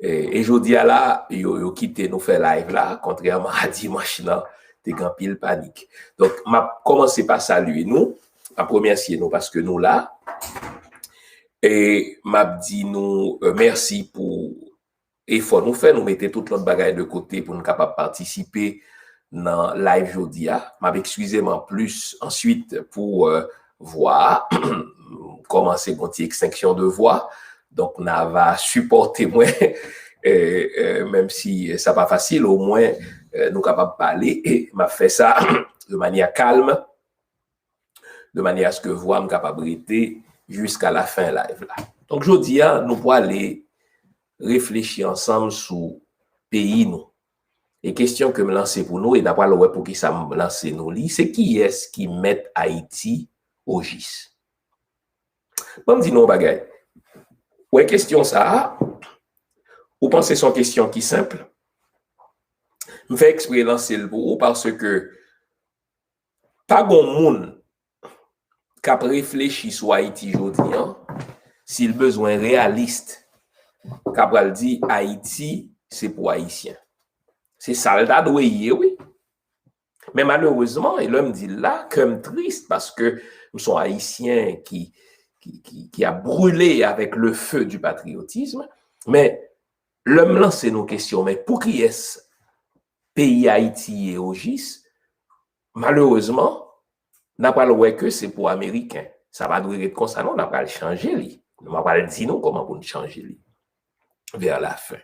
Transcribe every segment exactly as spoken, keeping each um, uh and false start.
E, e jodi a la, yo, yo kite nou fè live la, kontrèman a dimanch lan, te gen anpil panik. Donk, m ap kòmanse pa salye nou, m ap remèsye nou paske nou la. E m ap di nou, euh, mèsi pou efò nou fè, nou mete tout lòt bagay de kote pou n kapab patisipe nan live jodi a. M ap ekskize m anplis answit pou, euh, vwa a. Kòmanse gon ti extinction de voix. Donk, n a va sipòte mwen, euh, euh, menm si sa pa fasil, omwen, euh, nou kapab pale, e m ap fè sa de manyè kalm, de manyè aske vwa m kapab rete jiska lafen live la. Donk, jodi a, nou pwale reflechi ansanm sou peyi nou. E kesyon ke m lanse pou nou, e n a pral wè poukisa m lanse nou li, se kiyès ki mèt Ayiti ojis? Ban m di nou yon bagay. Wè kesyon sa a, ou panse se yon kesyon ki senp? M fè ekspre lanse l pou ou paske pa gon moun k ap reflechi sou Ayiti jodi an, si l bezwen reyalis, k ap pral di Ayiti se pou Ayisyen. Se sa l ta dwe ye, wi. Men malerezman, e lè m di l la, kè m tris paske m se yon Ayisyen ki, ki, ki, ki ap brile avèk le feu du patriotisme, men lè m lanse nou kesyon, men pou kiyès peyi Ayiti ye ojis? Malerezman, n a pral wè ke se pou Ameriken. Sa pa dwe ret konsa non, n a pral chanje li. M a pral di nou kòman pou n chanje li vers la fin.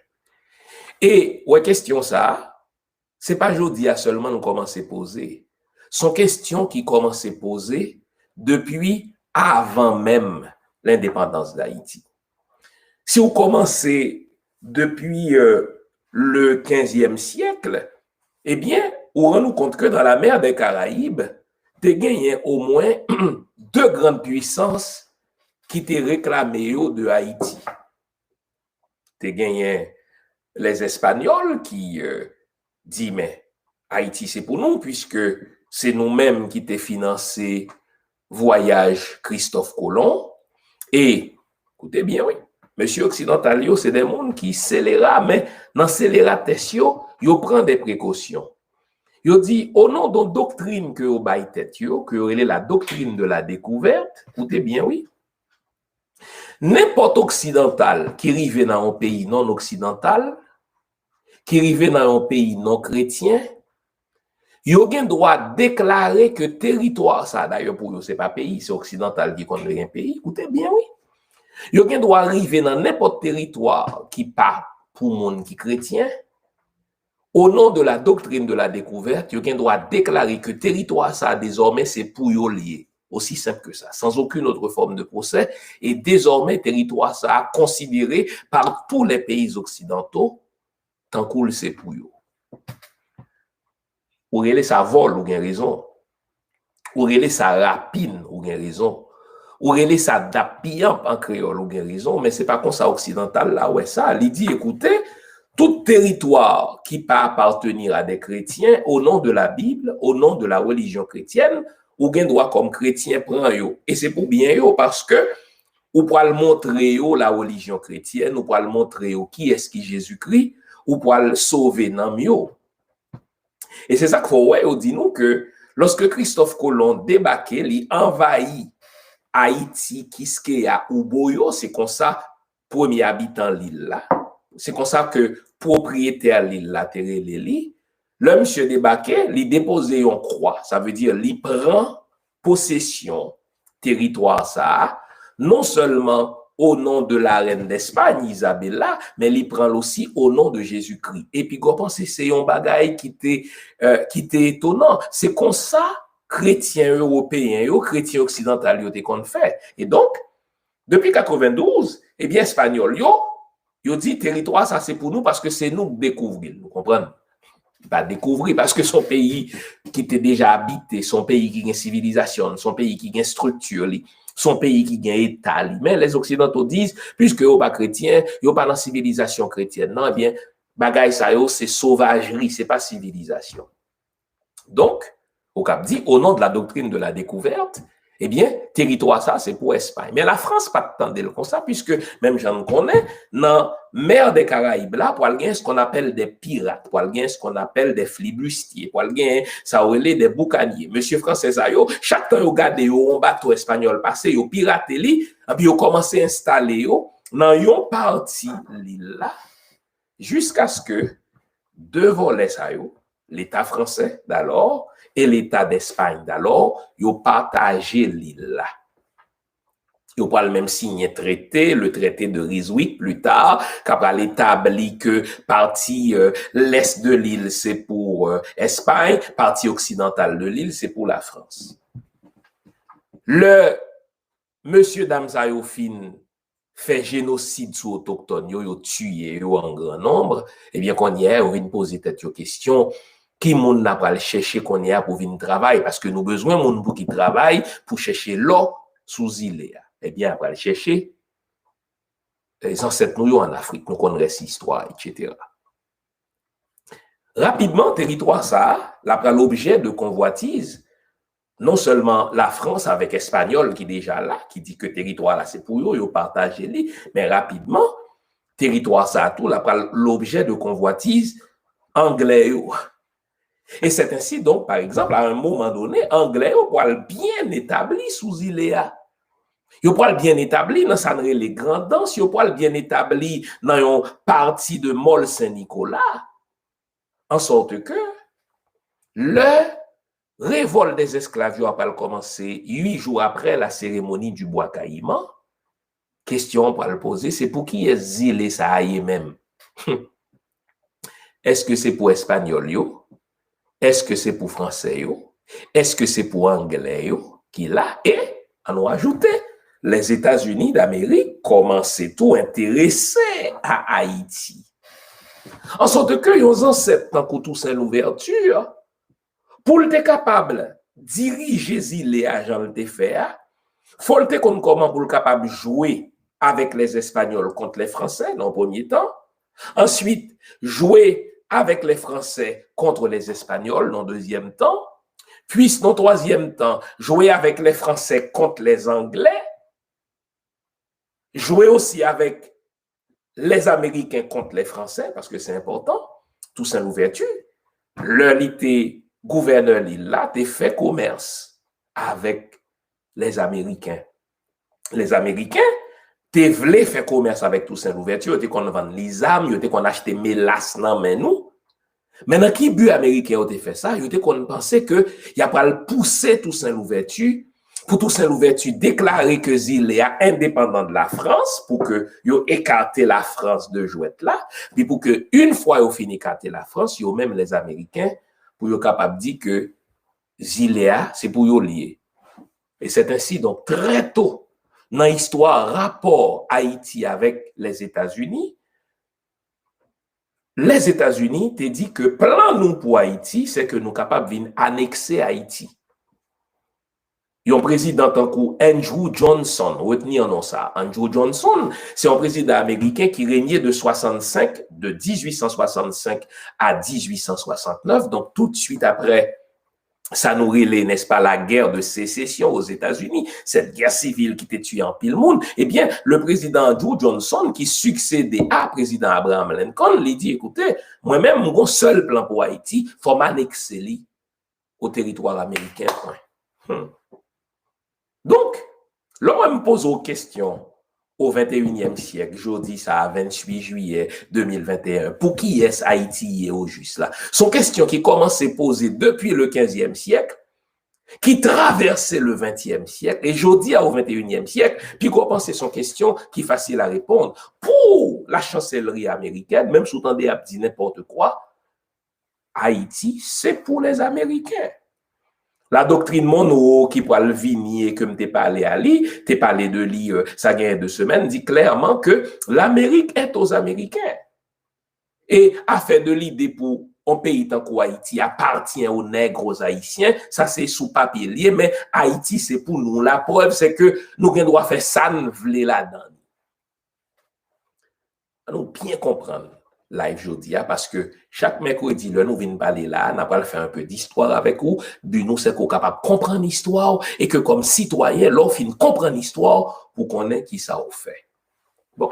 E wè kesyon sa a, se pa jodi a sèlman nou kòmanse poze. Se yon kesyon ki kòmanse poze depi avan menm lendepandans Dayiti. Si w kòmanse depi, euh, le kenzyèm syèk, ebyen, ou rann ou kont ke dans la mer des Caraïbes, te genyen omwen de grann pwisans ki te reklame yo de Ayiti. Te genyen les Espagnols ki, euh, di, men, Ayiti se pou nou, puiske se nou menm ki te finanse vwayaj Christophe Colomb. E, koute byen, wi, mesye oksidantal yo, se de moun ki selera, men nan seleratès yo, yo pran de prekosyon. Yo di, au nom d'une doctrine ke yo bay tèt yo, ke yo rele la doctrine de la découverte, koute byen, wi, nenpòt oksidantal ki rive nan yon peyi non oksidantal, ki rive nan yon peyi non kretyen, yo gen dwa deklare ke teritwa sa, dayè pou yo se pa peyi, se oksidantal ki konn gen peyi, koute byen wi. Yo gen dwa rive nan nenpòt teritwa ki pa pou moun ki kretyen, au nom de la doctrine de la découverte, yo gen dwa deklare ke teritwa sa dezòmè se pou yo l ye. Aussi simple que ça, sans aucune autre forme de procès, et désormais teritwa sa a konsidere par tous les pays occidentaux tankou l se pou yo. Ou rele sa vòl, ou gen rezon. Ou rele sa rapin, ou gen rezon. Ou rele sa dappiyanp an kreyòl, ou gen rezon, men se pa konsa oksidantal la wè sa. Li di, écoutez, tout territoire qui peut appartenir à des chrétiens, au nom de la Bible, au nom de la religion chrétienne, ou gen dwa kòm kretyen pran yo. E se pou byen yo, paske ou pral montre yo la religion chrétienne, ou pral montre yo kiyès ki Jezikri, ou pral sove nanm yo. E se sa k fè w wè yo di nou ke lòske Christophe Colomb debake, li anvayi Ayiti, Kiskeya, Uboyo, se konsa premye abitan lil la, se konsa ke pwopriyetè lil la te rele li. Lè misye debake, li depoze yon kwa, sa vle di li pran posesyon teritwa sa a, non sèlman o non de la rèn d'Espagne, Isabella, men li pran l osi o non de Jezikri. E piga w panse se yon bagay ki te, euh, ki te etonan. Se konsa kretyen ewopeyen yo, kretyen oksidantal yo te konn fè. E donk, depi katrevendouz, ebyen, Espanyòl yo, yo di teritwa sa se pou nou paske se nou k dekouvri l, nou konprann? Pa dekouvri, paske se yon peyi ki te deja abite, se yon peyi ki gen sivilizasyon l, se yon peyi ki gen estrikti li, se yon peyi ki gen eta li. Men les occidentaux disent, puisque yo pa kretyen, yo pa nan sivilizasyon kretyèn nan, ebyen, bagay sa yo se sovajri, se pa sivilizasyon. Donk, ou kab di, au nom de la doctrine de la découverte, Ebyen, teritwa sa se pou Espay. Men Lafrans pa t tande l konsa, piske menm jan n konnen, nan Mer des Caraïbes la, pral gen ce qu'on appelle des pirates, pral gen ce qu'on appelle des flibustiers, pral gen sa yo rele des boucaniers. Mesye fransè sa yo, chak tan yo gade yo yon bato espanyòl pase, yo pirate li, epi yo kòmanse enstale yo nan yon pati lil la, jiskaske de vòlè sa yo, Leta fransè d'alò e Leta d'Espagne d'alò, yo pataje lil la. Yo pral menm siyen trete, le traité de Ryswick plus tard, k ap pral etabli ke pati, euh, lès de lil se pou, euh, Espay, pati oksidantal de lil se pou Lafrans. Lè mesye dam sa yo fin fè jenosid sou otoktòn yo, yo tiye yo an gran nonb, ebyen, kounye a, yo vin poze tèt yo kesyon, ki moun n a pral chèche kounye a pou vin travay? Paske nou bezwen moun pou ki travay, pou chèche lò sou zile a. Ebyen, a pral chèche, eh, zansèt nou yo ann Afrik, nou konn rès istwa, etsetera. Rapidman, teritwa sa a, l a pral objè de konvwatiz, non sèlman Lafrans avèk Espanyòl ki deja la, ki di ke teritwa la se pou yo, yo pataje li, men rapidman, teritwa sa a tou, l a pral lobjè de konvwatiz Anglè yo. Et c'est ainsi donc, par exemple, à un moment donné, Anglè yo pral byen etabli sou zile a. Yo pral byen etabli nan sa n rele Grandans, yo pral byen etabli nan yon pati de Mòl Sen Nikola. En sorte que, lè revòlt dè esklav yo a pral kòmanse uit jou apre la cérémonie du bois caïman, kesyon an pral poze, se pou kiyès zile sa a ye menm? Èske se pou Espanyòl yo? Èske se pou Fransè yo? Èske se pou Anglè yo ki la? E, ann nou ajoute, Lèzetazini Damerik kòmanse tou enterese a Ayiti. An sòt ke yon zansèt tankou Tousen Louvèti, pou l te kapab dirije zile a jan l te fè a, fò l te konn kòman pou l kapab jwe avèk lèzespanyòl kont lèfransè, nan yon premye tan. Answit, jwe avèk lèfransè kont lèzespanyòl, nan dezyèm tan. Puis, nan twazyèm tan, jwe avèk lèfransè kont lèzanglè. Jwe osi avèk lèzameriken kont lèfransè, paske se enpòtan. Tousen Louvèti, lè li te gouvènè lil la, te fè komès avèk lèzameriken. Lèzameriken te vle fè komès avèk Tousen Louvèti, yo te konn vann li zam, yo te konn achte melas nan men nou. Men nan ki bi ameriken yo te fè sa? Yo te konn panse ke y a pral pouse Tousen Louvèti, pou Tousen Louvèti deklare ke zile a endepandan de Lafrans, pou ke yo ekate Lafrans de jwèt la, epi pou ke, yon fwa yo fin ekate Lafrans, yo menm lèzameriken, pou yo kapab di ke zile a, se pou yo l ye. E c'est ainsi, donk, trè to nan istwa rapò Ayiti avèk Lèzetazini, Lèzetazini te di ke plan nou pou Ayiti, se ke nou kapab vin anekse Ayiti. Yon prezidan tankou Andrew Johnson, retni non sa, Andrew Johnson, se yon prezidan ameriken ki renye de swasannsenk, de dizuit san swasannsenk a dizuit san swasantnèf, donk tout swit apre sa nou rele, n'est-ce pas, la guerre de sécession aux États-Unis, cette guerre civile ki te tiye anpil moun, ebyen, le président Andrew Johnson, ki siksede a prezidan Abraham Lincoln, li di, ekoute, mwen menm, m gon sèl plan pou Ayiti, fò m anekse li o teritwa ameriken, pwen. Hmm. Donk, lè w wè m poze w kesyon, o venteyinyèm syèk, jodi sa a, venntuit jiyè de mil venteyen, pou kiyès Ayiti ye ojis la? Se yon kesyon ki kòmanse poze depi le kenzyèm syèk, ki travèse le ventyèm syèk, e jodi a, o venteyinyèm syèk, piga w panse se yon kesyon ki fasil a reponn. Pou la chanselri amerikèn, menm si w tande y ap di nenpòt kwa, Ayiti, se pou lèzameriken. La doktrin Monroe ki pral vini e ke m te pale a li, te pale de li, euh, sa genyen de semèn, di klèman ke Lamerik est aux Américains. E afè de lide pou yon peyi tankou Ayiti apatyen o nèg, o ayisyen, sa se sou papye l ye, men Ayiti se pou nou. Laprèv, se ke nou gen dwa fè sa n vle ladan li. Ann nou byen konprann. live jodi a, paske chak mèkredi, lè nou vin pale la, n ap pral fè un peu d'histoire avèk ou. Bi nou, se ke w kapab konprann istwa w, e ke kòm sitwayen, lè w fin konprann istwa w, pou konnen kisa w fè. Bon.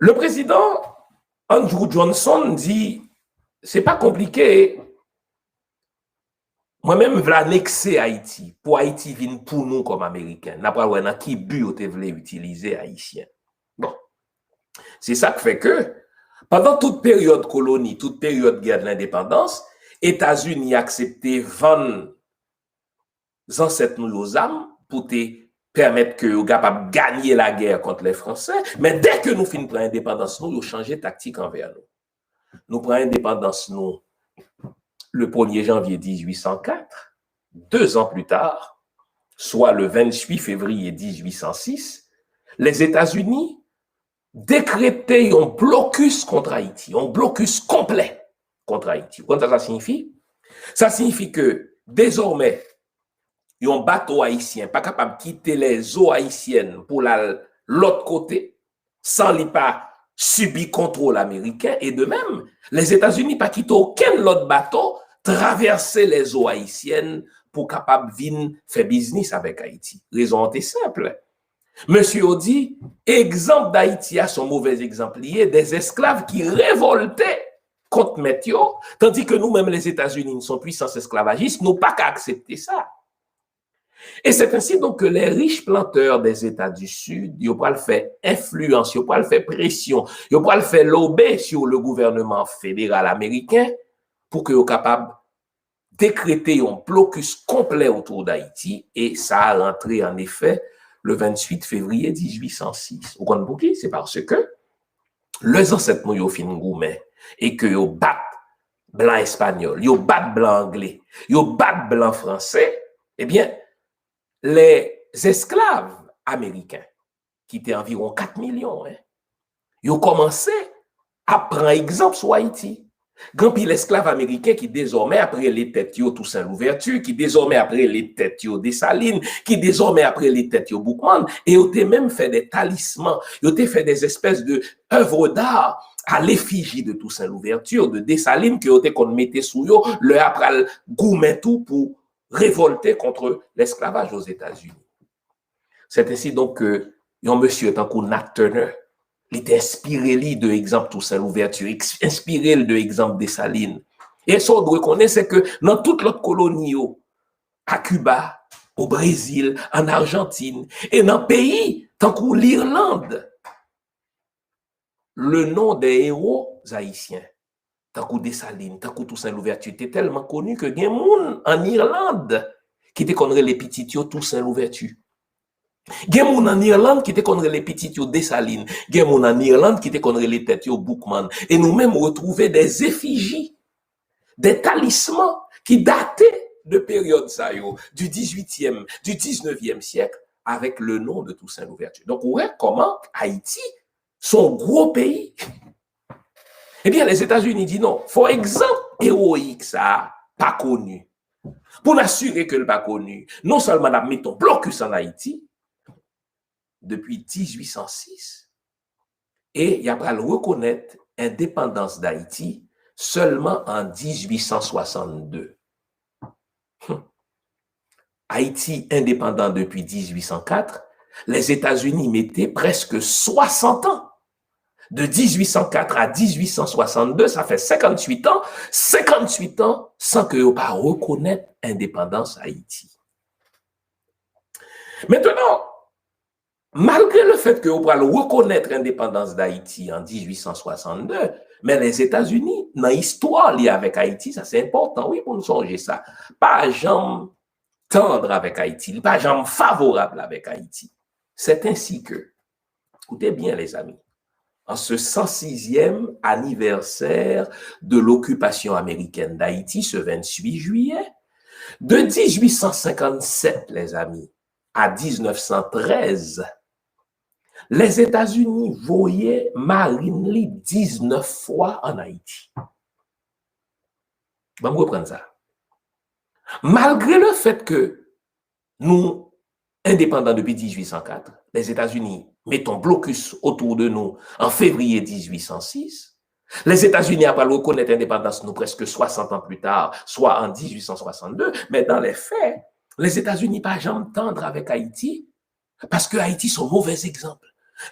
Le président Andrew Johnson di, se pa konplike, mwen menm, m vle anekse Ayiti, pou Ayiti vin pou nou kòm Ameriken. N ap pral wè nan ki bi yo te vle itilize Ayisyen. Bon. Se sa k fè ke, pandan tout peryòd koloni, tout peryòd gè de lendepandans, Etazini aksepte vann zansèt nou yo zam pou te pèmèt ke yo kapab ganye lagè kont lè Fransè, men dè ke nou fin pran endepandans nou, yo chanje taktik anvè nou. Nou pran endepandans nou le premye janvye dizuit san kat, deux ans plus tard, soit le vingt-huit février dix-huit cent six, Lèzetazini dekrete yon blokis kont Ayiti, yon blokis konplè kont Ayiti. Ou konn sa sa siyifi? Sa siyifi ke dezòmè, yon bato ayisyen pa kapab kite lèzo ayisyèn pou l al lòt kote san li pa sibi kontwòl ameriken, e de menm, Lèzetazini pa kite okenn lòt bato travèse lèzo ayisyèn pou kapab vin fè biznis avèk Ayiti. Rezon an te senp. Mesye yo di, egzanp Dayiti a se yon movèz egzanp li ye, dè esklav ki revòlte kont mèt yo, tandi ke nou menm, Lèzetazini, nou se yon pwisans esklavajis, nou pa ka aksepte sa. Et c'est ainsi donc que les riches planteurs des États du Sud, yo pral fè enfliyans, yo pral fè presyon, yo pral fè lobe sur le gouvernement fédéral américain pou ke yo kapab dekrete yon blokis konplè otou d'Ayiti, e sa a rantre an efè le vingt-huit février dix-huit cent six. Ou konn pouki? Se paske lè zansèt nou yo fin goumen e ke yo bat blan espanyòl, yo bat blan angle, yo bat blan franse, ebyen, lèzesklav ameriken, ki te anviwon kat milyon, en, yo kòmanse ap pran egzanp sou Ayiti. Gen anpil esklav ameriken ki dezòmè ap rele tèt yo Toussaint Louverture, ki dezòmè ap rele tèt yo Desalin, ki dezòmè ap rele tèt yo Boukman, e yo te menm fè de talisman, yo te fè de espès de œuvre d'art à l'effigie de Toussaint Louverture, de Dessalines, ke yo te konn mete sou yo lè y ap pral goumen tou pou revòlte kont lesklavaj Ozetazini. C'est ainsi donc que yon mesye tankou Nat Turner, li te enspire li de egzanp Toussaint Louverture, ex-, enspire l de egzanp Dessalines. E sa w dwe konnen, se ke nan tout lòt koloni yo, a Kiba, o Brezil, ann Ajantin, e nan peyi tankou Lirland, le nom des héros haïtiens, tankou Dessalines, tankou Toussaint Louverture, te tèlman koni ke gen moun ann Irland ki te konn rele pitit yo Toussaint Louverture. Gen moun ann Irland ki te konn rele pitit yo Dessalines. Gen moun ann Irland ki te konn rele tèt yo Boukman. E nou menm retwouve des effigies, des talismans ki date de peryòd sa yo, du dix-huitième, du dix-neuvième siècle, avec le nom de Toussaint Louverture. Donk, ou wè kòman Ayiti se yon gwo peyi. Ebyen, Lèzetazini di non, fò egzanp ewoyik sa a pa koni. Pou n asire ke l pa koni, non sèlman n ap mete yon blokis ann Ayiti, depi dizuit san sis, e y ap pral rekonèt endepandans Dayiti sèlman an dizuit san swasannde. Hum. Ayiti endepandan depi dizuit san kat, Lèzetazini mete prèske swasant an. De dizuit san kat a dizuit san swasannde, sa fè senkantuit an, senkantuit an san ke yo pa rekonèt endepandans Ayiti. Mentnan, malgre le fèt ke yo pral rekonèt endepandans Dayiti an dizuit san swasannde, men Lèzetazini, nan istwa li avèk Ayiti, sa se enpòtan, wi, pou n sonje sa, pa janm tandr avèk Ayiti, li pa janm favorab avèk Ayiti. C'est ainsi que, écoutez bien, les amis, en ce cent sixième anniversaire de l'occupation américaine d'Haïti, ce vingt-huit juillet, de dix-huit cent cinquante-sept, les amis, à dix-neuf cent treize, Lèzetazini voye marin li diznèf fwa ann Ayiti. Ban m reprann sa. Malgre le fèt ke nou endepandan depi dizuit san kat, Lèzetazini met yon blokis otou de nou an fevriye dizuit san sis, Lèzetazini a pral rekonèt endepandans nou prèske swasant an pli ta, swa an dizuit san swasannde, men dan lè fè, Lèzetazini pa janm tandr avèk Ayiti, paske Ayiti se yon movèz egzanp.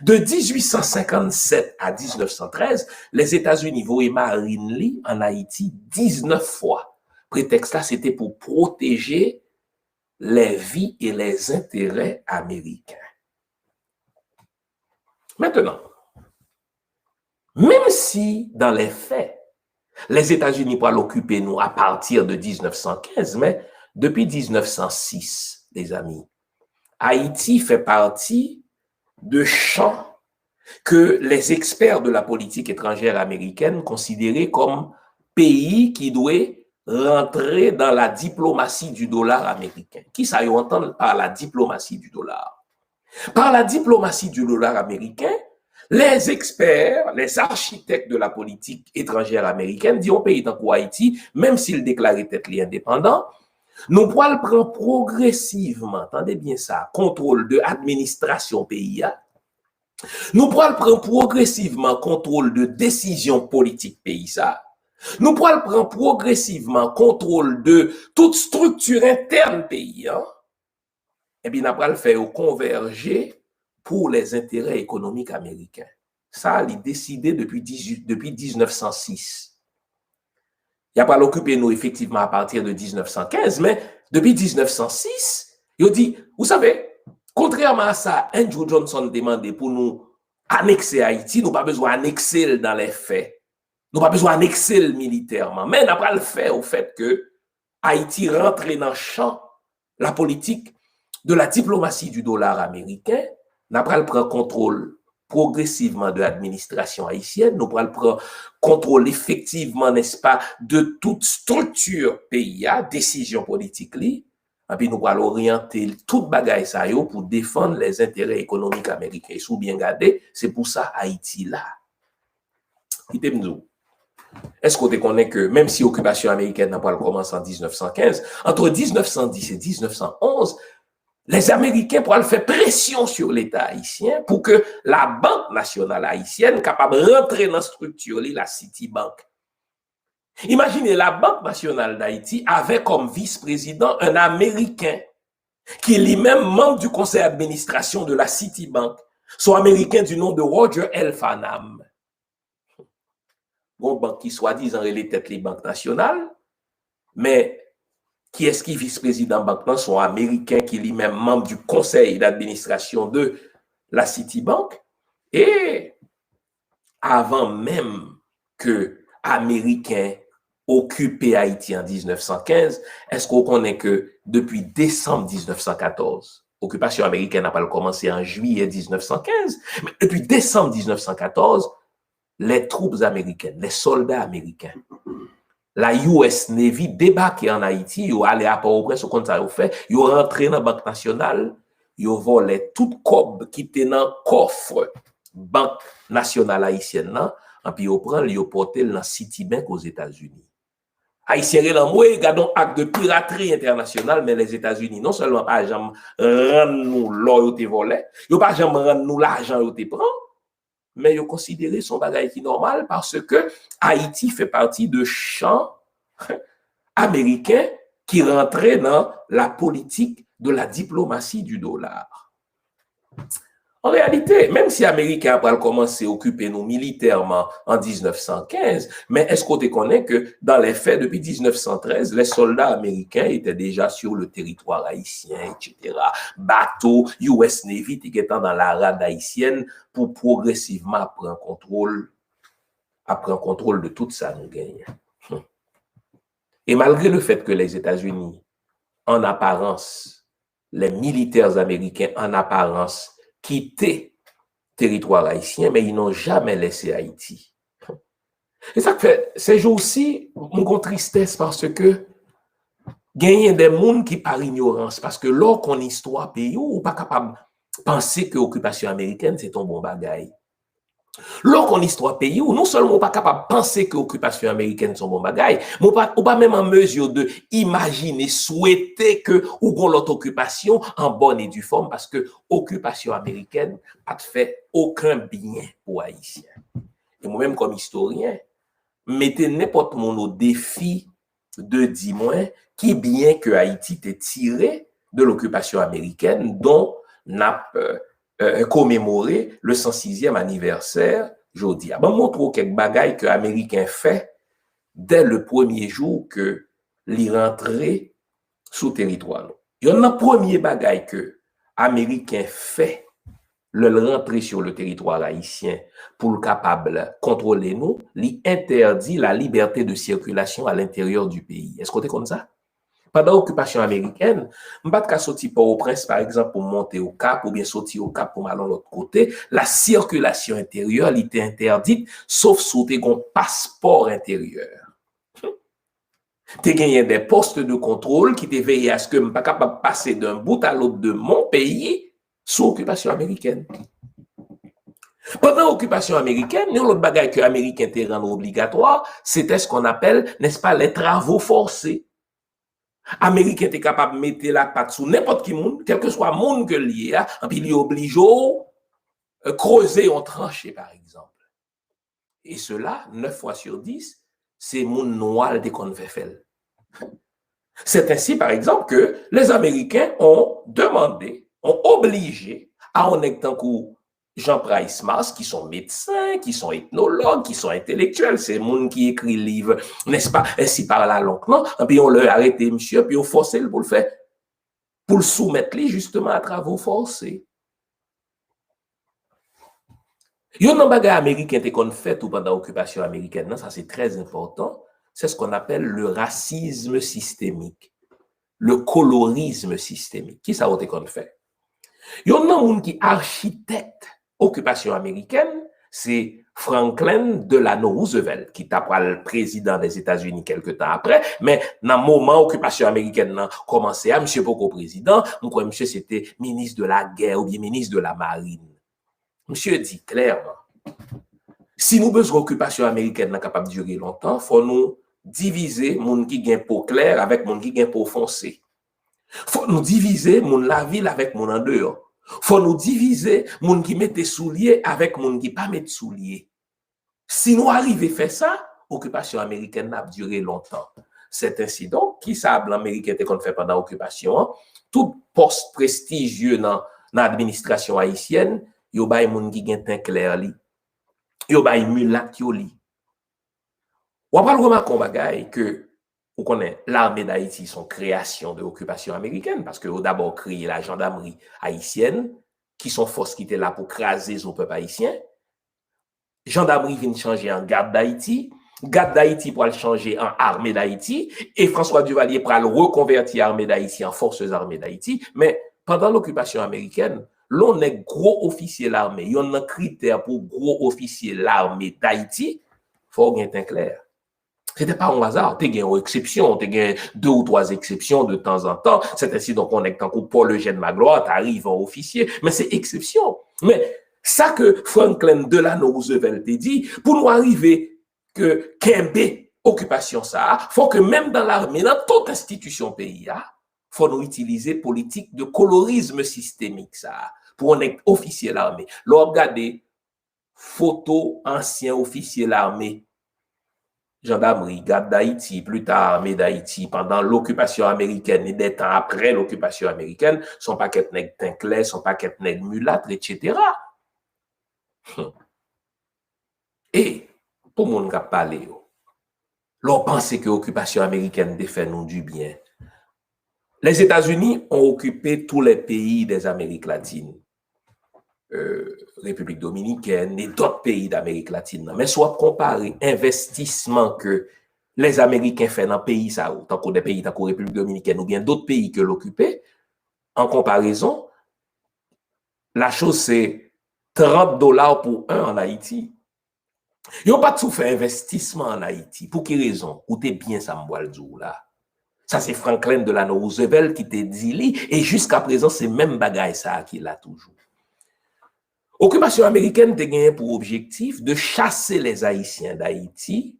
De dizuit san senkannsèt a diznèf san trèz, Lèzetazini voye marin li ann Ayiti diznèf fwa. Pretèks la, se te pou pwoteje les vies et les intérêts américains. Mentenan, menm si, dan lè fè, Lèzetazini pral okipe nou apati de diznèf san kenz, men depi diznèf san sis, lezanmi, Ayiti fè pati de chan ke les experts de la politique étrangère américaine konsidere kòm peyi ki dwe rantre dans la diplomatie du dollar américain. Kisa yo antann pa la diplomatie du dollar? Par la diplomatie du dollar américain, les experts, les architectes de la politique étrangère américaine di yon peyi tankou Ayiti, menm si l deklare tèt li endepandan, nou pral pran pwogresivman, tande byen sa, kontwòl de administrasyon peyi a. Nou pral pran pwogresivman kontwòl de desizyon politik peyi sa. Nou pral pran pwogresivman kontwòl de tout estrikti entèn peyi an. Epi n ap pral fè yo konvèje pour les intérêts économiques américains. Sa, li deside depi dizuit, depi diznèf san sis. Y ap pral okipe nou efektivman apati de diznèf san kenz, men depi diznèf san sis, yo di, vous savez, kontrèman a sa Andrew Johnson te mande pou nou anekse Ayiti, nou pa bezwen anekse l dan lè fè. Nou pa bezwen anekse l militèman. Men n ap pral fè o fèt ke Ayiti rantre nan chan la politique de la diplomatie du dollar américain, n ap pral pran kontwòl pwogresivman de administrasyon ayisyèn, nou pral pran kontwòl efektivman, nèspa, de tout estrikti peyi a, desizyon politik li, epi nou pral oryante tout bagay sa yo pou defann les intérêts économiques américains. E si w byen gade, se pou sa Ayiti la. Kite m di w, èske w te konnen ke menm si okipasyon amerikèn nan pral kòmanse an diznèf san kenz, entre diznèf san dis et diznèf san onz, les Américains pral fè pression sur l'État haïtien pour que la Banque Nationale Haïtienne kapab rantre nan estrikti li, la Citibank. Imajine la Banque Nationale d'Haïti avè kòm vis-prezidan un Américain ki li menm manm du conseil d'administration de la Citibank, se yon Ameriken du nom de Roger L. Farnham. Gon bank ki swadizan rele tèt li Bank Nasyonal, men kiyès ki vis-prezidan bank lan? Se yon Ameriken ki li menm manm du conseil d'administration de la Citibank. E avan menm ke Ameriken okipe Ayiti an diznèf san kenz, èske w konnen ke depi desanm diznèf san katòz, okipasyon amerikèn nan pral kòmanse an jiyè diznèf san kenz, men depi desanm diznèf san katòz, les troupes américaines, les soldats américains, la U S Navy debake an Ayiti, yo ale a Pòtoprens, ou konn sa yo fè, yo rantre nan Bank Nasyonal, yo vòlè tout kòb ki te nan kòf Bank Nasyonal Ayisyèn nan, anpi yo pran l, yo pote l nan Citibank Ozetazini. Ayisyen rele anmwe, gade yon ak de piratri entènasyonal, men Lèzetazini non sèlman pa janm rann nou lò yo te vòlè, yo pa janm rann nou lajan yo te pran, men yo konsidere se yon bagay ki nòmal paske Ayiti fè pati de chan ameriken ki rantre nan la politique de la diplomatie du dollar. An reyalite, menm si Ameriken an pral kòmanse okipe nou militèman an diznèf san kenz, men èske w te konnen ke dans les faits, depuis dix-neuf cent treize, les soldats américains étaient déjà sur le territoire haïtien, et cetera. Bato U S Navy te gentan nan la rad ayisyèn pou pwogresivman ap pran kontwòl, ap pran kontwòl de tout sa nou genyen. Hmm. E malgre le fait que les États-Unis, en apparence, les militaires américains en apparence quittent teritwa ayisyen, men ils n'ont jamais laissé Haïti. E sa k fè, se jou si, m gon tristès paske genyen de moun ki par ignorance, paske lè w konn istwa peyi w, ou pa kapab panse ke okipasyon amerikèn se t on bon bagay. Lè w konn istwa peyi w, non sèlman ou pa kapab panse ke okipasyon amerikèn se yon bon bagay, men ou pa, ou pa menm an mezi de imajine, swete ke ou gon lòt okipasyon an bòn e di fòm, paske okipasyon amerikèn pa t fè okenn byen pou Ayisyen. E mwen menm kòm istoryen, m mete nenpòt moun o defi de di mwen ki byen ke Ayiti te tire de lokipasyon amerikèn, don n ap, euh, euh, komemore le san sizyèm anivèsè jodi a. Ban m montre w kèk bagay ke Ameriken fè dè le premye jou ke li rantre sou teritwa nou. Yonn nan premye bagay ke Ameriken fè lè l rantre sur le territoire haïtien pou l kapab kontwole nou, li entèdi la liberté de circulation à l'intérieur du pays. Èske w te konn sa? Pandan okipasyon amerikèn, m pa t ka soti Pòtoprens, pa egzanp, pou m monte Okap, oubyen soti Okap pou m al yon lòt kote. La circulation intérieure, li te entèdit, sof si w te gon paspò enteryè. Te genyen de post de kontwòl ki te veye aske m pa kapab pase d'un bout à l'autre de mon pays sou okipasyon amerikèn. Pandan okipasyon amerikèn, yon lòt bagay ke Ameriken te rann obligatwa, se te ce qu'on appelle, n'est-ce pas, les travaux forcés. Ameriken te kapab mete lapat sou nenpòt ki moun, kèlkeswa moun ke l ye a, anpi li oblije w, euh, kreze yon tranche, pa egzanp. Et cela, neuf fois sur dix, se moun nwa l te konn fè fè l. C'est ainsi, par exemple, que les Américains ont demandé, ont obligé à yon nèg tankou Jean Price Mars, ki son medsen, ki son etnològ, ki son entelektyèl, se moun ki ekri liv, n'est-ce pas, Ainsi parle à l'oncle, non? Anpi yon lè yo arete misye, epi yo fòse l pou l fè, pou l soumèt li, justement, à travaux forcés. Youn nan bagay Ameriken te konn fè tou pandan okipasyon amerikèn nan, sa se trè enpòtan, c'est ce qu'on appelle le racisme systémique, le colorisme systémique. Ki sa yo te konn fè? Youn nan moun ki achitèk okipasyon amerikèn, se Franklin Delano Roosevelt, ki ta pral prezidan Lèzetazini kèlke tan apre, men nan moman okipasyon amerikèn nan kòmanse a, misye poko prezidan, m kwè misye se te minis de la gè oubyen minis de la marin. Misye di klèman, si nou bezwen okipasyon amerikèn nan kapab dire lontan, fò nou divize moun ki gen po klè avèk moun ki gen po fonse. Fò nou divize moun lavil avèk moun andeyò. Fò nou divize moun ki mete soulye avèk moun ki pa met soulye. Si nou arive fè sa, okipasyon amerikèn nan ap dire lontan. C'est ainsi donc, ki sa blan ameriken te konn fè pandan okipasyon an? Tout pòs prestijye nan, nan administrasyon ayisyèn, yo bay moun ki gen ten klè li. Yo bay milat yo li. W ap al remake yon bagay ke, ou konnen, Lame Dayiti se yon kreyasyon de okipasyon amerikèn, paske yo dabò kreye lajandamri ayisyèn, ki se yon fòs ki te la pou kraze zo pèp ayisyen. Jandamri vin chanje an Gad Dayiti. Gad Dayiti pral chanje an Arme Dayiti. E François Duvalier pral rekonvèti Arme Dayiti an Forces Armées d'Haïti. Men, pandan lokipasyon amerikèn, lè w nèg gwo ofisye lame, yonn nan kritè pou gwo ofisye lame Dayiti, fò w gen ten klè. Se te pa yon aza, te gen yon eksepsyon, te gen de ou twa eksepsyon de tanzantan. C'est ainsi donc yon nèg tankou Paul Eugène Magloire ta rive an ofisye, men se eksepsyon. Men sa ke Franklin Delano Roosevelt te di, pou nou arive ke kenbe okipasyon sa a, fò ke menm dan lame, nan tout enstitisyon peyi a, fò nou itilize politik de colorisme systémique sa a, pou yon nèg ofisye lame. Lè w ap gade foto ansyen ofisye lame, jandamri, Gad Dayiti, pli ta Arme Dayiti, pandan lokipasyon amerikèn e dè tan apre lokipasyon amerikèn, se yon pakèt nèg ten klè, se yon pakèt nèg milat, etsetera. Hum. E, pou moun k ap pale yo, lè w panse ke okipasyon amerikèn te fè nou dibyen, Lèzetazini ont occupé tous les pays des Amériques latines, euh, République dominicaine et d'autres pays d'Amérique latine. Men si w ap konpare envèstisman ke Lèzameriken fè nan peyi sa yo, tankou de peyi tankou Repiblik Dominikèn oubyen dòt peyi ke l okipe, an konparezon, la chose se trant dola pou en an Ayiti. Yo pa t sou fè envèstisman an Ayiti. Pou ki rezon? Koute byen sa m pral di w la. Sa se Franklin Delano Roosevelt ki te di li, e jiska prezan se menm bagay sa a ki la toujou. Okipasyon amerikèn te genyen pou objektif de chasser les Haïtiens d'Haïti,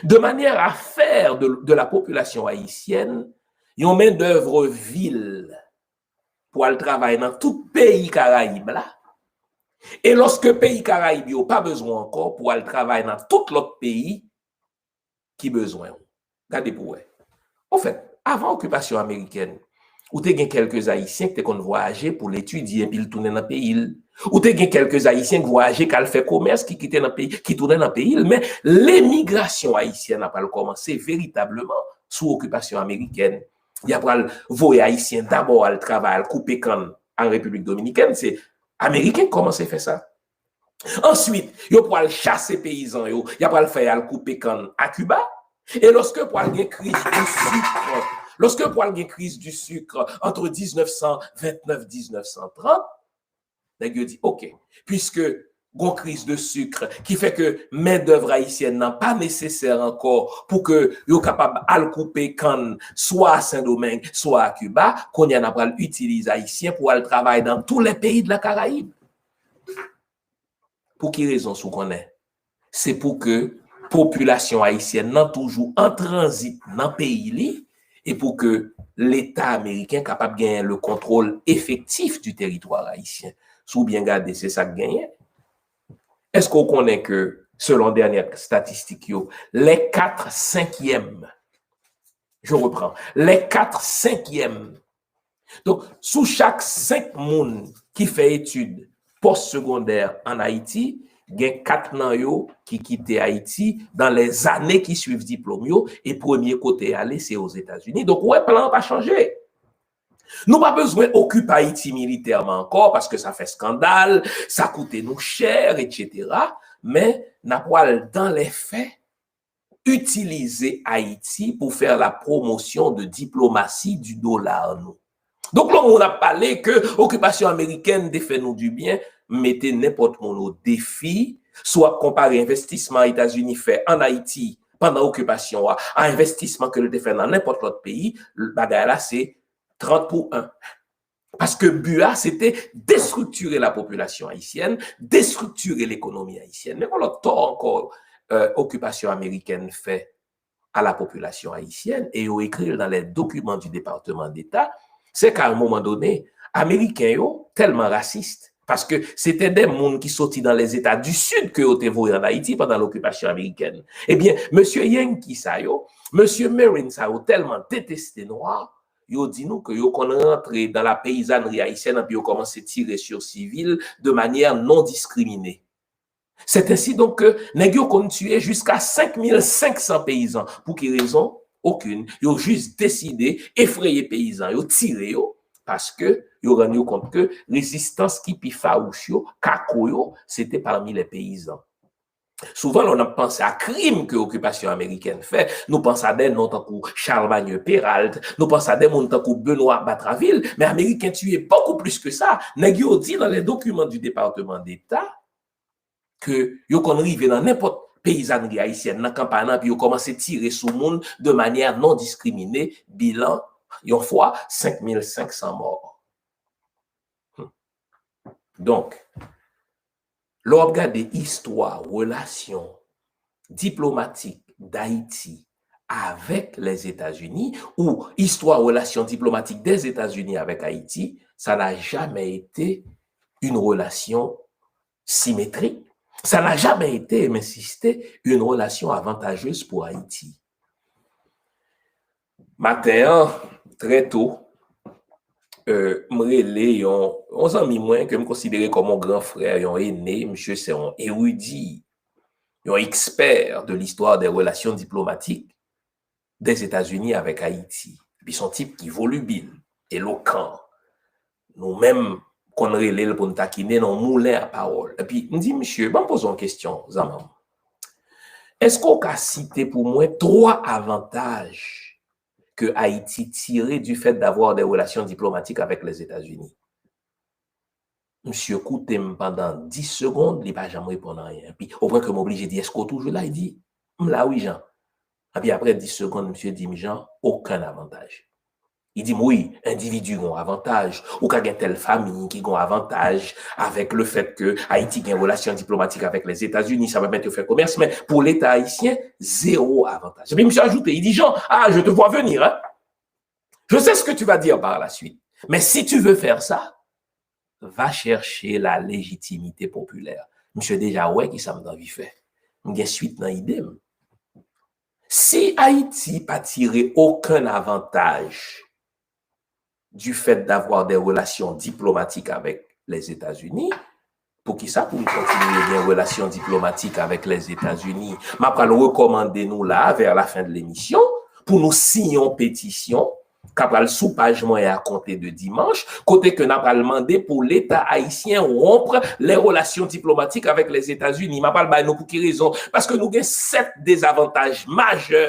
de manière à faire de, de la population haïtienne yon main d'œuvre vile pou al travay nan tout peyi Karayib la. E lòske peyi Karayib yo pa bezwen ankò pou al travay nan tout lòt peyi ki bezwen w. Gade pou wè. Anfèt, avan okipasyon amerikèn, ou te gen kèlke Ayisyen ki te konn vwayaje pou l etidye epi l tounen nan peyi l. Ou te gen kèlke Ayisyen ki vwayaje k al fè komès, ki kite nan peyi, ki tounen nan peyi l. Men lemigrasyon ayisyèn ap pral kòmanse veritableman sou okipasyon amerikèn. Y ap pral voye Ayisyen dabò al travay, al koupe kann an Repiblik Dominikèn. Se Ameriken ki kòmanse fè sa. Answit, yo pral chase peyizan yo, y ap pral fè y al koupe kann a Kiba. E lòske pral gen kriz du sucre, lòske pral gen kriz du sucre entre dix-neuf cent vingt-neuf dix-neuf cent trente, nèg yo di, oke, piske gon kriz de sik ki fè ke mendèv ayisyèn nan pa nesesè ankò pou ke yo kapab al koupe kann swa a Sendomeng, swa a Kiba, kounye a n ap pral itilize Ayisyen pou al travay dans tous les pays de la Caraïbe. Pou ki rezon, si w konnen? Se pou ke popilasyon ayisyèn nan toujou an tranzit nan peyi li e pou ke Leta ameriken kapab genyen le contrôle effectif du territoire haïtien. Si w byen gade, se sa k genyen. Èske w konnen ke, selon dènye estatistik yo, les quatre cinquièmes, je reprends, les quatre cinquièmes. Donk, sou chak senk moun ki fè etid pòs segondè an Ayiti, gen kat nan yo ki kite Ayiti dans les années qui suivent diplòm yo, e premye kote y ale, se Ozetazini. Donk, ou wè, plan an pa chanje. Nou pa bezwen okipe Ayiti militèman ankò, paske sa fè eskandal, sa koute nou chè, etsetera. Men, n ap pral dans les faits, itilize Ayiti pou fè la pwomosyon de diplomasi du dollar nou. Donk, lè yon moun ap pale ke okipasyon amerikèn te fè nou du bien, m mete nenpòt moun o defi, si w ap konpare envestisman Etazini fè an Ayiti pandan okipasyon a, a envestisman ke l te fè nan nenpòt lòt peyi, bagay la se trant pou en. Paske bi a, se te destriktire lapopilasyon ayisyèn, destriktire lekonomi ayisyèn. Men gon lòt tò ankò, euh, okipasyon amerikèn fè a lapopilasyon ayisyèn, e yo ekri l dans les documents du Département d'État, se ke à un moment donné, Ameriken yo tèlman rasis, paske se te de moun ki soti dans les États du Sud ke yo te voye an Ayiti pandan lokipasyon amerikèn. Ebyen, mesye Yankee sa yo, mesye Marine sa yo tèlman deteste nwa, yo di nou ke yo konn rantre dans la paysannerie haïtienne, epi yo kòmanse tire sur sivil de manière non discriminée. C'est ainsi donc que nèg yo konn tiye jiska senk mil senk san peyizan. Pou ki rezon? Okenn. Yo jis deside efreye peyizan, yo tire yo, paske yo rann yo kont ke rezistans ki pi fawouch yo, kako yo, se te parmi les paysans. Souvan, lè n ap panse a krim ke okipasyon amerikèn fè, nou panse a de non tankou Charlemagne Péralte, nou panse a de moun tankou Benoît Batraville, men Ameriken tiye bokou plis ke sa. Nèg yo di dans les documents du Département d'État ke yo konn rive nan nenpòt peyizanri ayisyèn nan kanpay lan, epi yo kòmanse tire sou moun de manière non discriminée, bilan, yon fwa, senk mil senk san mò. Donk, lè w ap gade istwa relasyon diplomatik Dayiti avèk Lèzetazini, ou istwa relasyon diplomatik des États-Unis avec Haïti, ça n'a jamais été une relation symétrique. Ça n'a jamais été, m ensiste, une relation avantageuse pour Haïti. Maten an, trè to, euh, m rele yon, yon zanmi mwen ke m konsidere kòm yon gran frè, yon ene, misye se yon eridi, yon expert de l'histoire des relations diplomatiques des États-Unis avec Haïti. Epi se yon tip ki volibil, elokan. Nou menm konn rele l pou n takine l, yon moulen a pawòl. Epi m di, misye, ban m poze w yon kesyon, zanmi m. Èske w ka site pou mwen twa avantaj ke Ayiti tire du fait d'avoir des relations diplomatiques avec les États-Unis? Misye koute m pandan dis segonn, li pa janm reponn anyen. Epi, au point que m oblije di, èske w toujou la? Li di, m la wi, Jan. Epi apre dis segonn, misye di m, Jan, okenn avantaj. Li di m, wi, endividi gen yon avantaj. Ou ka gen tèl fanmi ki gen yon avantaj avèk le fait que Ayiti gen relasyon diplomatik avèk Lèzetazini, sa pèmèt yo fè komès, men pou Leta ayisyen, zewo avantaj. Epi misye ajoute, li di, Jean, ah, je te vois venir, hein. Je sais ce que tu vas dire par la suite. Mais si tu veux faire ça, va chercher la légitimité populaire. Misye deja wè ki sa m t anvi fè. M gen swit nan ide m. Si Ayiti pa tire okenn avantaj du fait d'avoir des relations diplomatiques avec les États-Unis, poukisa pou n kontinye gen relasyon diplomatik avèk Lèzetazini? M ap pral rekòmande nou la, vers la fin de l'émission, pou nou siyen yon petisyon k ap pral sou paj mwen a konte de dimanch, kote ke n ap pral mande pou Leta ayisyen wonp les relations diplomatiques avec les États-Unis. M ap pral bay nou pou ki rezon. Paske nou gen sèt dezavantaj majè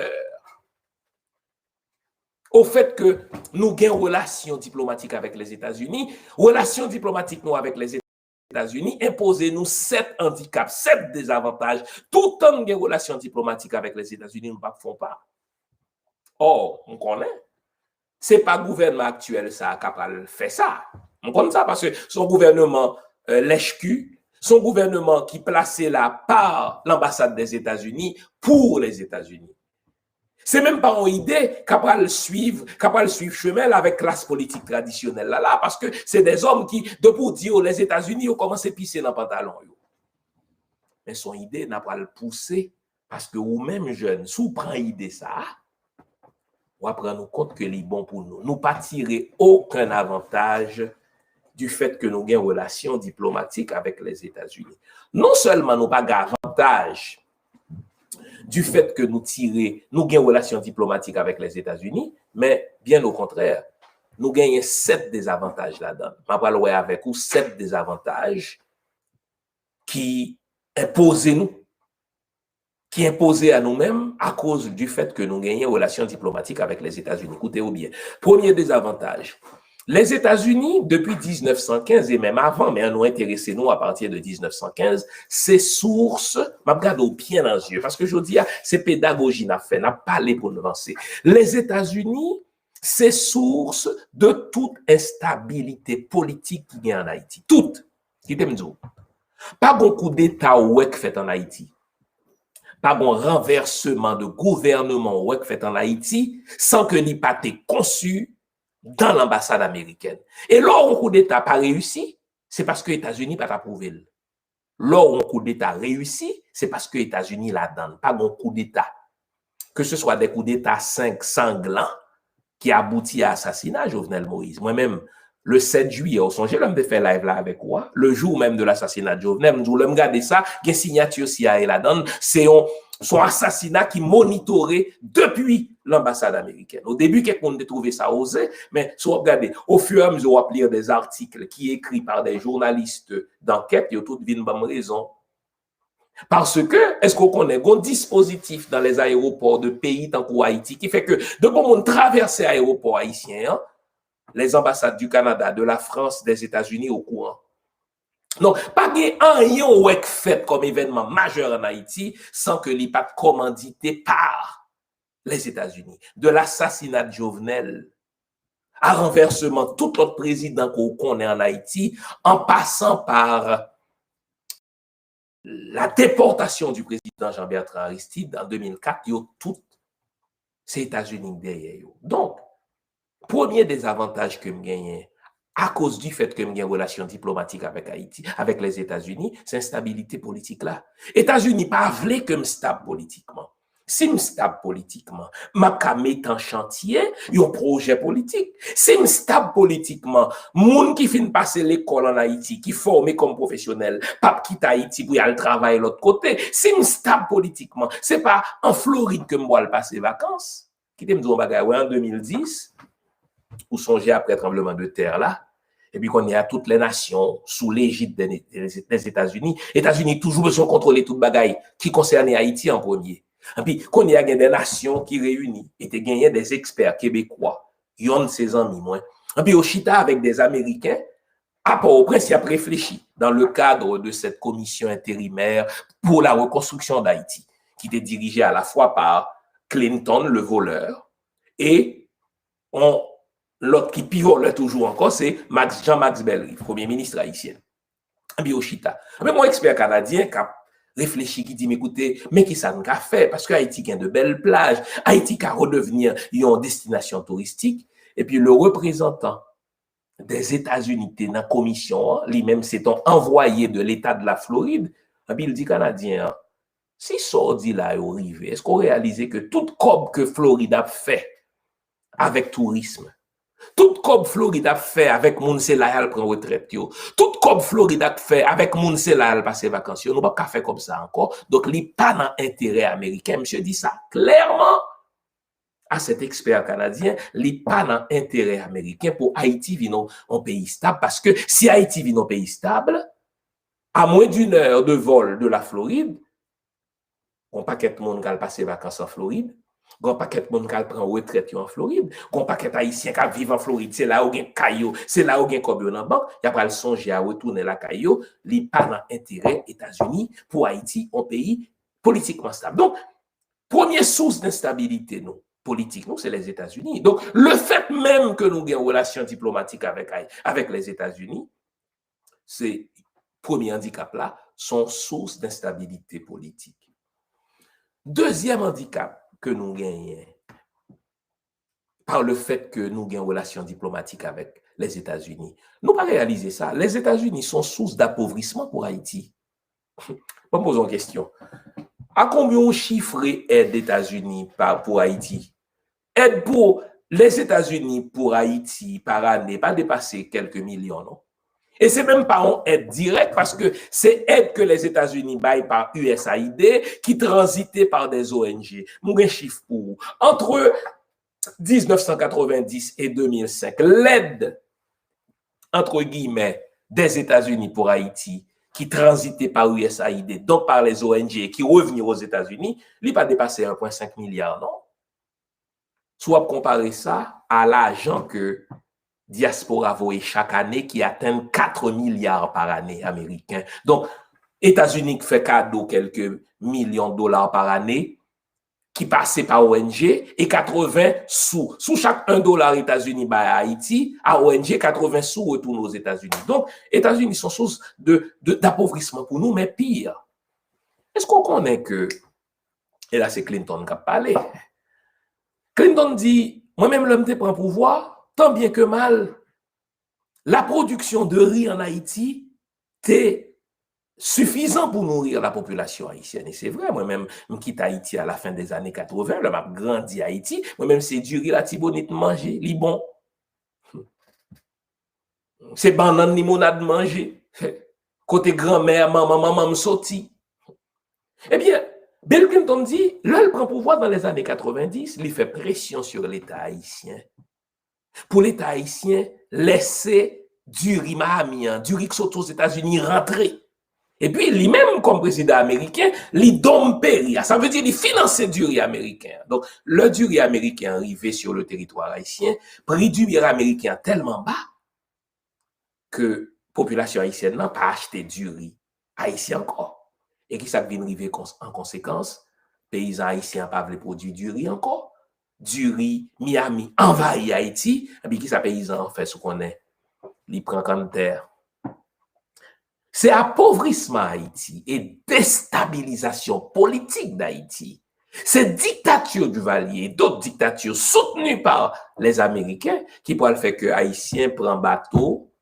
au fait que nou gen relasyon diplomatik avèk Lèzetazini. Relasyon diplomatik nou avèk Lèzetazini enpoze nou sèt andikap, sèt dezavantaj. Toutan n gen relasyon diplomatik avèk Lèzetazini, nou p ap fè yon pa. Ò, m konnen, se pa gouvènman aktyèl sa a k ap pral fè sa. M konn sa, paske se yon gouvènman, euh, lèchki, se yon gouvènman ki plase la pa lanbasad Dèzetazini, pou Lèzetazini. Se menm pa yon ide k ap pral swiv, k ap pral swiv chemen l avèk klas politik tradisyonèl la, la, paske se dèzòm ki, depi w di yo Lèzetazini, yo kòmanse pise nan pantalon yo. Men se yon ide n ap pral pouse, paske ou menm jèn, si w pran ide sa a, w ap rann ou kont ke li bon pou nou. Nou pa tire okenn avantaj du fait que nou gen relasyon diplomatik avèk Lèzetazini. Non sèlman nou pa gen avantaj du fait que nou tire, nou gen relasyon diplomatik avèk Lèzetazini, men, byen okontrè, nou genyen sèt dezavantaj ladan l. M ap pral wè avèk ou sèt dezavantaj ki enpoze nou, ki enpoze a nou menm akoz du fait que nou genyen relasyon diplomatik avèk Lèzetazini. Koute yo byen. Premye dezavantaj. Lèzetazini, depi diznèf san kenz e menm avan, men an nou enterese nou apati de diznèf san kenz, se sours, m ap gade w byen nan zye, paske jodi a, se pedagoji n ap fè, n ap pale pou n vanse. Lèzetazini, se sours de tout enstabilite politik ki gen ann Ayiti. Tout. Kite m di w. Pa gon koudeta ou wè k fèt ann Ayiti. Pa gon ranvèseman de gouvèneman ou wè k fèt ann Ayiti san ke li pa te konsi dan lanbasad amerikèn. E lè yon koudeta pa reyisi, se paske Etazini pa t apwouve l. Lè yon koudeta reyisi, se paske Etazini ladan l. Pa gon koudeta. Ke se swa de koudeta senk sanglan ki abouti a asasina Jovenel Moïse. Mwen menm, le sèt jiyè, ou sonje lè m te fè live la avèk ou a, le jour même de l'assassinat de Jovenel, m di w lè m gade sa, gen siyati C I A ladan l, se yon, se yon asasina ki monitore depi lanbasad amerikèn. O debi, kèk moun te twouve sa oze, men si w ap gade, au fur et à mesure w ap lire des articles qui écrits par des journalistes d'enquête, yo tout vin ban m rezon. Paske, èske w konnen, gon dispozitif dans les aéroports de peyi tankou Ayiti ki fè ke depi yon moun travèse ayewopò ayisyen an, les ambassades du Canada, de la France, des États-Unis au courant. Non, pa gen anyen w wè k fèt kòm evènman majè ann Ayiti san ke li pa t kòmandite pa Lèzetazini. De l'assassinat de Jovenel à renversement tout lòt prezidan ke w konnen ann Ayiti, an pasan pa la déportation du président Jean-Bertrand Aristide en deux mille quatre, yo tout, se Etazini k dèyè yo. Donk, premye dezavantaj ke m genyen, akoz du fait ke m gen relasyon diplomatik avèk Ayiti, avèk Lèzetazini, se enstabilite politik la. Etazini pa vle ke m stab politikman. Si m stab politikman, m ap ka mete an chantye yon pwojè politik. Si m stab politikman, moun ki fin pase lekòl ann Ayiti, ki fòme kòm pwofesyonèl, p ap kite Ayiti pou y al travay lòt kote. Si m stab politikman, se pa an Florid ke m pral pase vakans. Kite m di w yon bagay, wè, an de mil dis, ou sonje apre tranbleman de tè la, epi kounye a, toutes les nations sous l'égide des, des, des États-Unis, Etazini toujou bezwen kontwole tout bagay ki konsène Ayiti an premye. Epi kounye a, gen de nasyon ki reyini, e te genyen de ekspè kebekwa, yonn se zanmi mwen. Epi yo chita avèk de Ameriken, a Pòtoprens, y ap reflechi dans le cadre de cette commission intérimaire pour la reconstruction d'Haïti, qui était dirigée à la fois par Clinton, le voleur, et yon lòt ki pi vòlè toujou ankò, se Max, Jean Max Bellerive, premye minis ayisyen. Epi yo chita. Epi yon ekspè kanadyen k ap reflechi, ki di, men koute, men ki sa n ka fè, paske Ayiti gen de bèl plaj, Ayiti ka redevni yon destinasyon touristik. Epi le reprezantan des États-Unis ki te nan komisyon an, li menm se t on anvwaye de l'État de la Floride, epi l di Kanadyen an, si sa w di la yo rive, èske w reyalize ke tout kòb ke Florid ap fè avèk tourism, tout kòb Florid ap fè avèk moun se la y al pran retrèt yo, tout kòb Florid ap fè avèk moun se la y al pase vakans yo, nou p ap ka fè kòb sa ankò. Donk, li pa nan enterè ameriken. Misye di sa klèman à cet expert canadien, li pa nan enterè ameriken pou Ayiti vin yon, yon peyi stab, paske si Ayiti vin yon peyi stab, à moins d'une heure de vol de la Floride, gon pakèt moun k al pase vakans an Florid, gon pakèt moun k al pran retrèt yo an Florid, gon pakèt Ayisyen k ap viv an Florid, se la yo gen kay yo, se la yo gen kòb yo nan bank, y ap al sonje a retounen lakay yo, li pa nan enterè Etazini pou Ayiti, yon peyi politikman stab. Donk, premye sous denstabilite nou, politik nou, se Lèzetazini. Donk, lefèt menm ke nou gen relasyon diplomatik avèk, avèk Lèzetazini, se premye andikap la, se yon sous denstabilite politik. Dezyèm andikap ke nou genyen, pa lefèt ke nou gen relasyon diplomatik avèk Lèzetazini, nou pa reyalize sa, Lèzetazini se yon sous dapovrisman pou Ayiti. Ban m poze yon kesyon. A konbyen w chifre èd Etazini pa, pou Ayiti? Èd pou Lèzetazini pou Ayiti pa ane pa depase kèlke milyon, non. E se menm pa yon èd dirèk, paske se èd ke Lèzetazini bay pa U S A I D ki tranzite pa des O N G. M gen chif pou ou. Entre dix-neuf cent quatre-vingt-dix et deux mille cinq, lèd, entre guillemets, des États-Unis pour Haïti, ki tranzite pa U S A I D, donk pa les O N G, ki revni Ozetazini, li pa depase un point cinq milya, non. Si w ap konpare sa a lajan ke dyaspora voye chak ane, ki atenn quatre milliards par année américains. Donk, Etazini k fè kado kèlke milyon dola pa ane, ki pase pa O N G, e katreven sou. Sou chak un dola Etazini bay a Ayiti, a O N G, katreven sou retounen Ozetazini. Donk, Etazini se yon sous de, de, dapovrisman pou nou, men pi. Èske w konnen ke, e la se Clinton k ap pale, Clinton di, mwen menm lè m te pran pouvwa, tan byen ke mal, la production de riz en Haïti te sifizan pou nouri la popilasyon ayisyèn. E se vre, mwen menm, m kite Ayiti a la fen dèzane katreven, lè m ap grandi Ayiti, mwen menm se diri Latibonit m manje, li bon. Se bannann limonad m manje. Kote granmè, manman, manman m soti. Ebyen, Bill Clinton di, lè l pran pouvwa nan lèzane katreven dis, li fè presyon sur Leta ayisyen. Pou Leta ayisyen lèse diri Miami an, diri k soti Ozetazini rantre. Epi li menm, kòm prezidan ameriken, li donm peri a. Sa vle di li finanse diri ameriken an. Donk, lè diri ameriken an rive sur le territoire haïtien, pri diri ameriken an tèlman ba ke popilasyon ayisyèn nan pa achte diri ayisyen ankò. E ki sa k vin rive kons-, an konsekans? Peyizan ayisyen an pa vle pwodui diri ankò. Diri Miami anvayi Ayiti. Epi ki sa peyizan an fè, si w konnen? Li pran kanntè. Se apovrisman Ayiti e destabilizasyon politik Dayiti. Se dictature Duvalier et d'autres dictatures soutenues par les Américains ki pral fè ke Ayisyen pran bato,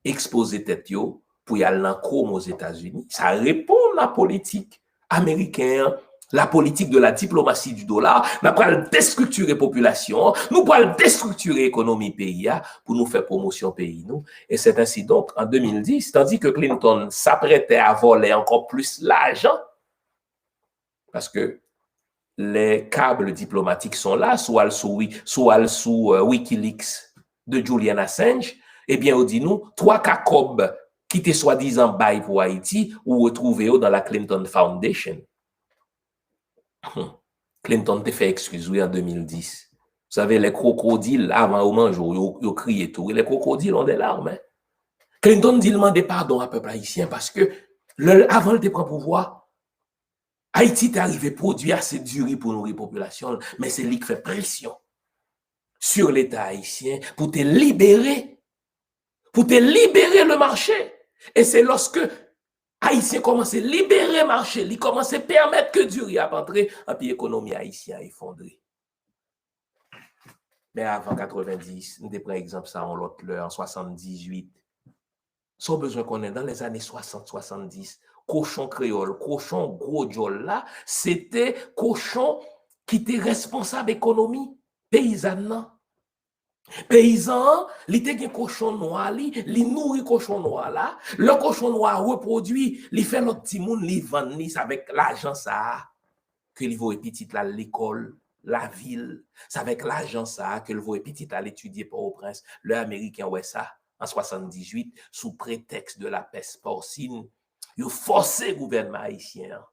ekspoze tèt yo pou y al nan Chrome Ozetazini. Sa reponn a politik ameriken an, la politique de la diplomatie du dollar, n ap pral destriktire popilasyon an, nou pral destriktire ekonomi peyi a pou nou fè pwomosyon peyi nou. E c'est ainsi donc, an de mil dis, tandi ke Clinton s'apprêtait à voler encore plus lajan, paske les câbles diplomatiques sont là, si w al sou, wi-, si w al sou, euh, Wikileaks de Julian Assange, ebyen, yo di nou, twa ka kòb ki te swadizan bay pou Ayiti, ou retwouve yo dans la Clinton Foundation. Hmm. Clinton te fè ekskiz, wi, an de mil dis. Vous savez, les crocodiles, avan yo manje w, yo, yo kriye tou. Wi, les crocodiles ont des larmes, hein. Clinton di l mande padon a pèp ayisyen paske lè, avan l te pran pouvwa, Ayiti te arive pwodui ase diri pou nouri popilasyon l, men se li k fè presyon. sur Leta ayisyen pou te libere, pou te libere le marché. E se lòske Ayisyen kòmanse libere mache, li kòmanse pèmèt ke diri ap antre, anpi ekonomi ayisyen an efondre. Men avan katrevenndis, m te pran egzanp sa yon lòt lè, an swasanndizuit. Sa w bezwen konnen, dans les années soixante, soixante-dix, kochon kreyòl, kochon gwo djòl la, se te kochon ki te responsab ekonomi peyizàn nan. Peyizan an, li te gen kochon nwa li, li nouri kochon nwa la. Lè kochon nwa a repwodui, li fè lòt timoun, li vann li, se avèk lajan sa a ke li voye pitit la al lekòl, lavil. Se avèk lajan sa a ke l voye pitit la al etidye Pòtoprens. Lè Ameriken wè sa, an swasanndizuit, sou pretèks de la pès pòsin, yo fòse gouvènman ayisyen an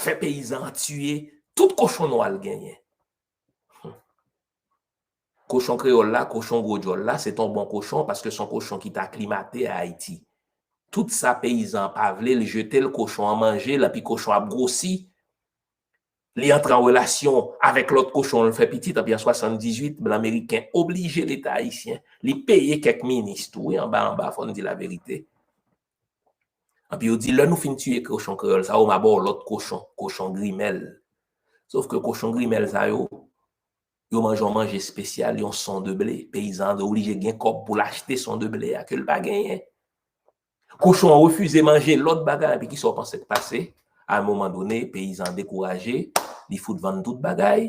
fè peyizan an tiye tout kochon nwa l genyen. Kochon kreyòl la, kochon gwo djòl la, se t on bon kochon paske se yon kochon ki t aklimate a Ayiti. Tout sa peyizan an pa vle, l jete l, kochon an manje l, anpi kochon ap gwosi. Li antre an relasyon avèk lòt kochon, l fè pitit, anpi an swasanndizuit, blan meriken oblije Leta ayisyen, li peye kèk minis tou, wi, anba anba, fò n di laverite. Anpi yo di, lè nou fin tiye kochon kreyòl sa yo, m a ba w lòt kochon, kochon grimèl. Sof ke kochon grimèl sa yo, yo manje yon manje espesyal, yon son de ble. Peyizan an oblije gen kòb pou l achte son de ble a ke l pa genyen. Kochon an refize manje lòt bagay, epi kisa w panse k pase? A yon moman done, peyizan an dekouraje, li fout vann tout bagay,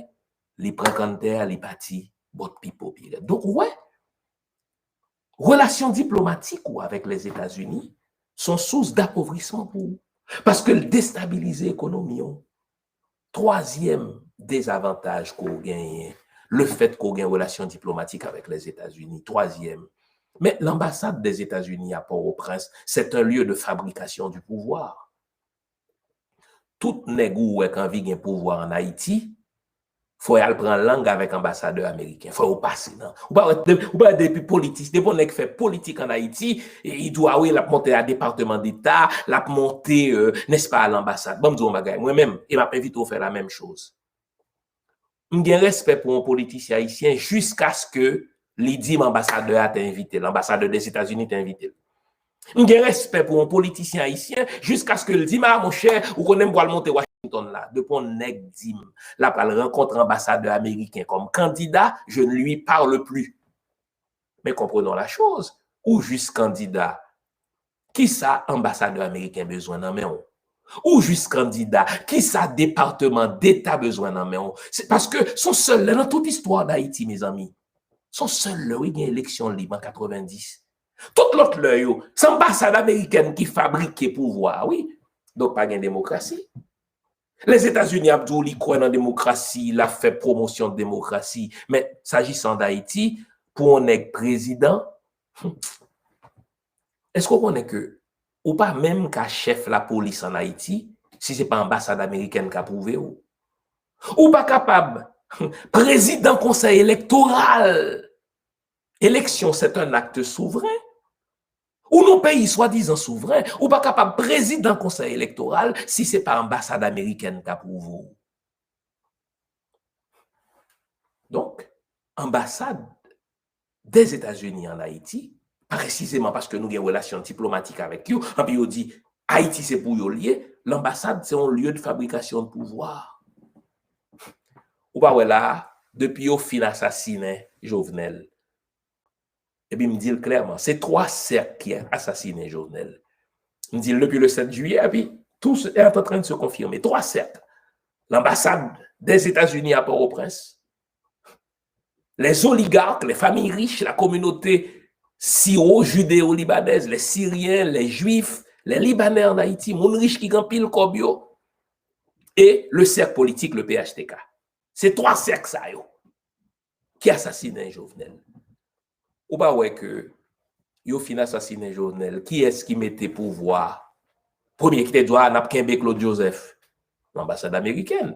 li pran kanntè a, li pati bòt pipo pi rèd. Donk, ou wè, relasyon diplomatik ou avèk Lèzetazini se yon sous dapovrisman pou ou. Paske l destabilize ekonomi w. Twazyèm dezavantaj ke w genyen, le fèt ke w gen relasyon diplomatik avèk Lèzetazini, twazyèm. Men, l'ambassade des États-Unis à Port-au-Prince, c'est un lieu de fabrication du pouvoir. Tout nèg ou wè k anvi gen pouvwa ann Ayiti, fò y al pran lang avèk anbasadè ameriken. Fò yo pase nan. Ou pa wè, de- ou pa wè depi politis, depi yon nèg fè politik ann Ayiti, e, li di w, a wi, l ap monte a Departement d'État, l ap monte, euh, n'est-ce pas, à l'ambassade. Ban m di w yon bagay, mwen menm, e m ap envite w fè la menm choz. M gen respè pou yon politisyen ayisyen jiskaske li di m anbasadè a te envite l, anbasadè Dèzetazini te envite l. M gen respè pou yon politisyen ayisyen jiskaske l di m, a, monchè, ou konnen m pral monte Washington la. Depi yon nèg di m l ap al rankontre anbasadè ameriken kòm kandida, je ne lui parle plus. Men comprenons la chose, ou jis kandida, kisa anbasadè ameriken bezwen nan men w? Ou jis kandida, kisa Depatman Deta bezwen nan men w? Se paske se yon sèl lè nan tout istwa d Ayiti, mezanmi. Se yon sèl lè, wi, gen eleksyon lib an katrevenndis. Tout lòt lè yo, se anbasad amerikèn ki fabrike pouvwa a, wi. Donk, pa gen demokrasi. Lèzetazini ap di w li kwè nan demokrasi, l ap fè pwomosyon demokrasi. Men, s'agissant d'Haïti, pou yon nèg prezidan, èske w konnen ke ou pa menm ka chèf lapolis ann Ayiti si se pa anbasad amerikèn k apwouve w? Ou pa kapab prezidan konsèy elektoral. Eleksyon, c'est un acte souverain. Ou nan peyi swadizan souvren, ou pa kapab prezidan konsèy elektoral si se pa anbasad amerikèn k apwouve w. Donk, anbasad Dèzetazini ann Ayiti, presizeman paske nou gen relasyon diplomatik avèk yo, anpi yo di Ayiti se pou yo l ye, lanbasad se yon lye de fabrikasyon de pouvwa. Ou pa wè la a, depi yo fin asasinen Jovenel, epi m di l klèman, se twa sèk ki asasinen Jovenel. M di l depi le sept juillet, epi tout est en train de se confirmer. Twa sèk. L'ambassade des États-Unis à Port-au-Prince, les oligarques, les familles riches, la communauté syro-judéo-libanaise, les Syriens, les Juifs, les Libanais en Haïti, moun rich ki gen anpil kòb yo, e le cercle politique, le P H T K. Se twa sèk sa yo ki asasinen Jovenel. Ou pa wè ke yo fin asasinen Jovenel, kiyès ki mete pouvwa? Premye ki te di w, a, n ap kenbe Claude Joseph, lanbasad amerikèn.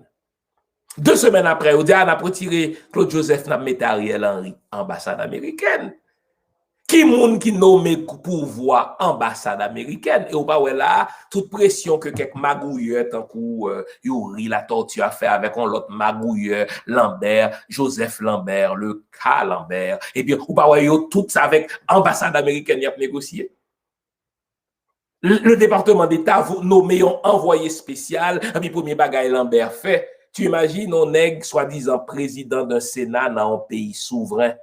De semèn apre, yo di, a, n ap retire Claude Joseph, n ap mete Ariel Henry, anbasad amerikèn. Ki moun ki nome pouvwa anbasad amerikèn? E ou pa wè la, tout presyon ke kèk magouyè tankou euh, Youri Latortue a fè avèk yon lòt magouyè, Lambert, Joseph Lambert, le ka Lambert. Ebyen, ou pa wè yo tout sa avèk anbasad amerikèn y ap negosye? Le Departman Deta nome yon anvwaye espesyal, epi premye bagay Lambert fè, tu imagines yon nèg swadizan prezidan d'un Sénat nan yon peyi souvren.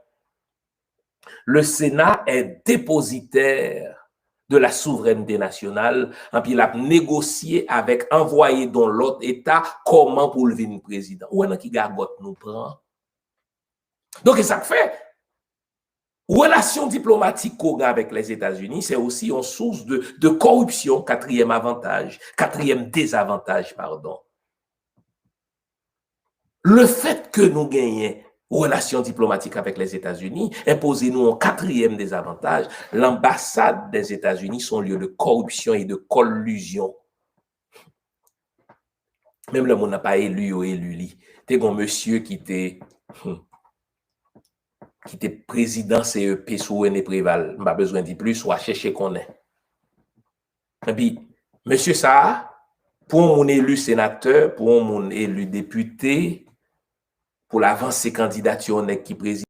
Le Sénat est dépositaire de la souveraineté nationale, epi l ap negosye avèk anvwaye don lòt eta kòman pou l vin prezidan. Ou wè nan ki gagòt nou pran? Donk, e sa k fè, relasyon diplomatik ke w gen avèk Lèzetazini, se osi yon sous de, de koripsyon, katriyèm avantaj, katriyèm dezavantaj, padon. Lefèt ke nou genyen relasyon diplomatik avèk Lèzetazini enpoze nou yon katriyèm dezavantaj. L'ambassade des États-Unis sont lieu de corruption et de collusion. Menm lè moun nan pa eli, yo eli li. Te gon mesye ki te hmm, ki te prezidan C E P sou René Préval. M pa bezwen di plis, w a chèche konnen. Epi, mesye sa a, pou yon moun eli senatè, pou yon moun eli depite, pou l avanse kandidati yon nèg ki prezidan,